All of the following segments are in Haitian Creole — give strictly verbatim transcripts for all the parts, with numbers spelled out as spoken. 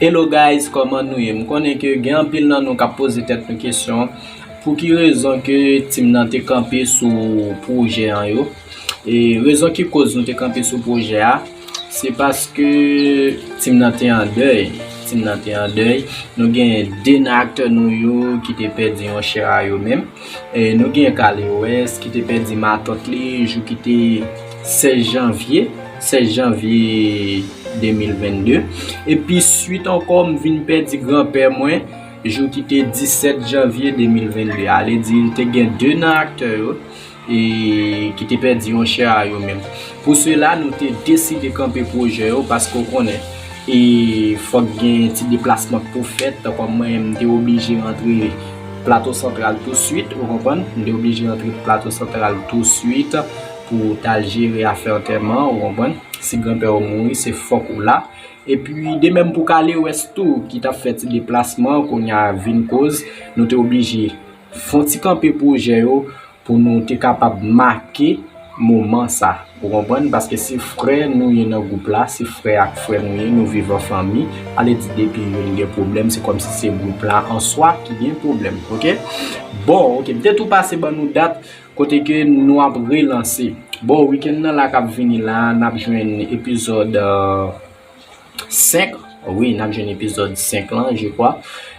Hello guys, kòman nou ye? M konnen ke gen anpil nan nou k ap poze tèt nou kesyon, pou ki rezon ke tim nan te kanpe sou pwojè an yo? E rezon ki koz nou te kanpe sou pwojè a, se paske tim nan te an dèy. Tim nan te an dèy. Nou gen de nan aktè nou yo ki te pèdi yon chè a yo menm. E nou gen Kale West ki te pèdi matant li jou ki te sèz janvye, sèz janvye de mil vennde. Epi swit ankò, m vin pèdi granpè mwen jou ki te disèt janvye de mil vennde. Ale di, te gen de nan aktè yo e ki te pèdi yon chè a yo menm. Pou sela, nou te deside kanpe pwojè yo paske w konnen, e fòk gen ti deplasman pou fèt. Tankou mwen, m te oblije rantre Plato Santral touswit, ou konprann? M te oblije rantre Plato Santral touswit pou t al jere afè antèman, ou konprann? Si granpè w mouri, se fòk ou la. Epi, de menm pou Kale West tou, ki t ap fè ti deplasman, kounye a vin koz, nou te oblije fè yon ti kanpe pwojè yo pou nou te kapab make moman sa. Ou konprann? Paske se frè nou ye nan gwoup la, se frè ak frè nou ye, nou viv an fanmi. Ale di depi youn gen pwoblèm, se kòmsi se gwoup la an swa ki gen pwoblèm, oke? Bon, oke, m te tou pase ban nou dat kote ke nou ap relanse. Bon, wikenn nan la k ap vini la, n ap jwenn epizòd, euh, senk. Wi, n ap jwenn epizòd senk lan, je kwa.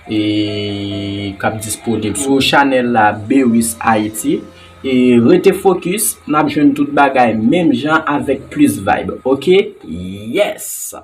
E k ap disponib sou chanèl la, Bewis Haiti. E rete fokis, n ap jwenn tout bagay menm jan avèk plis vibe. Oke? Yes!